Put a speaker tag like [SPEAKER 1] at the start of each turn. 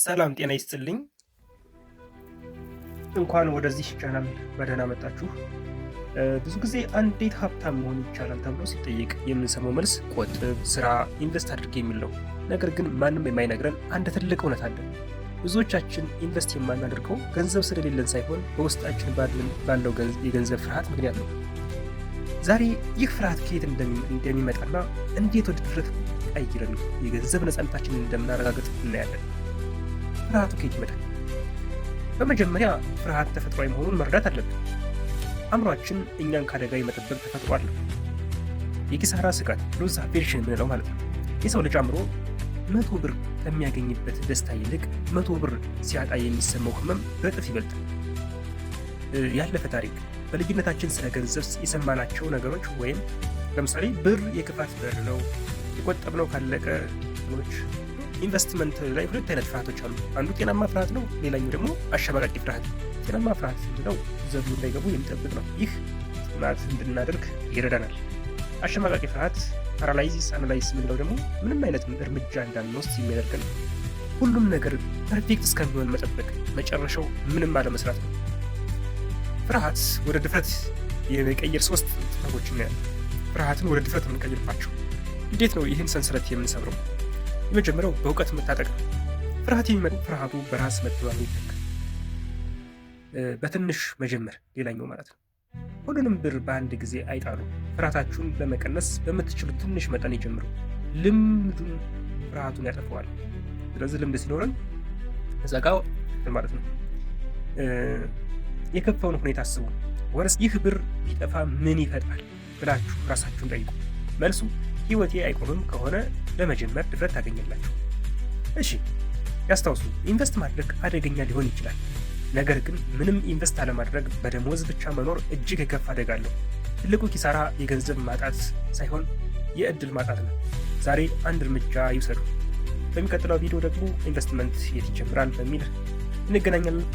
[SPEAKER 1] ሰላም ጤና ይስጥልኝ። እንኳን ወደዚህ ቻናል በደህና መጣችሁ። ብዙ ጊዜ እንዴት ሀብታም መሆን ይቻላል ተብሎ ሲጠየቅ የምንሰማው መልስ ቆጥብ፣ ስራ፣ invest አድርግ የሚል ነው። ነገር ግን ማንም የማይነግረን አንድ ትልቅ እውነት አለ። ብዙዎቻችን invest የማናደርገው ገንዘብ ስለሌለን ሳይሆን በውስጣችን ባለው የገንዘብ ፍርሃት ምክንያት ነው። ዛሬ ይህ ፍርሃት ከየት እንደሚመጣና እንዴት ወደ ድፍረት ቀይረን የገንዘብ ነፃነታችንን እንደምናረጋግጥ እናያለን። ፍርሃቱ ከየት ይመጣል? በመጀመሪያ ፍርሃት ተፈጥሯዊ መሆኑን መረዳት አለብን። አእምሯችን እኛን ከአደጋ የመጠበቅ ተፈጥሮ አለው። የኪሳራ ስጋት loss aversion የምንለው ማለት ነው። የሰው ልጅ አእምሮ 100 ብር ከሚያገኝበት ደስታ ይልቅ 100 ብር ሲያጣ የሚሰማው ህመም በእጥፍ ይበልጣል። ያለፈ ታሪክ፣ በልጅነታችን ስለ ገንዘብ የሰማናቸው ነገሮች ወይም ለምሳሌ ብር የክፋት በር ነው፣ የቆጠብነው ካለቀ። ኢንቨስትመንት ላይ ሁለት አይነት ፍርሃቶች አሉ። አንዱ ጤናማ ፍርሃት ነው፣ ሌላኛው ደግሞ አሸማቃቂ ፍርሃት። ጤናማ ፍርሃት የምንለው ዘሎ እንዳይገቡ የሚጠብቅ ነው። ይህ ጥናት እንድናደርግ ይረዳናል። አሸማቃቂ ፍርሃት paralysis analysis የምንለው ደግሞ ምንም አይነት እርምጃ እንዳንወስድ የሚያደርገን ነው። ሁሉም ነገር perfect እስከሚሆን መጠበቅ መጨረሻው ምንም አለመስራት ነው። ፍርሃት ወደ ድፍረት የመቀየር ሶስት ጥበቦች እናያለን። ፍርሃትን ወደ ድፍረት የምንቀይርባቸው እንዴት ነው? ይህን ሰንሰለት የምንሰብረው? የመጀመሪያው በእውቀት መታጠቅ ነው። ፍርሃት የሚመጣው ፍርሃቱ በራስ መተማመን ይተካል። በትንሽ መጀመር ሌላኛው ማለት ነው። ሁሉንም ብር በአንድ ጊዜ አይጣሉ። ፍርሃታችሁን ለመቀነስ በምትችሉት ትንሽ መጠን ይጀምሩ። ልምዱን ፍርሃቱን ያጠፈዋል። ስለዚህ ልምድ ሲኖረን እዛ ጋ ማለት ነው። የከፋውን ሁኔታ አስቡ። Worst ይህ ብር ቢጠፋ ምን ይፈጥራል ብላችሁ ራሳችሁን ጠይቁ። መልሱ ህይወቴ አይቆምም ከሆነ ለመጀመር ድፍረት ታገኛላችሁ። እሺ ያስታውሱ፣ invest ማድረግ አደገኛ ሊሆን ይችላል። ነገር ግን ምንም invest አለማድረግ፣ በደሞዝ ብቻ መኖር እጅግ የከፋ አደጋ አለው። ትልቁ ኪሳራ የገንዘብ ማጣት ሳይሆን የእድል ማጣት ነው። ዛሬ አንድ እርምጃ ይውሰዱ። በሚቀጥለው ቪዲዮ ደግሞ ኢንቨስትመንት የት ይጀምራል በሚል እንገናኛለን።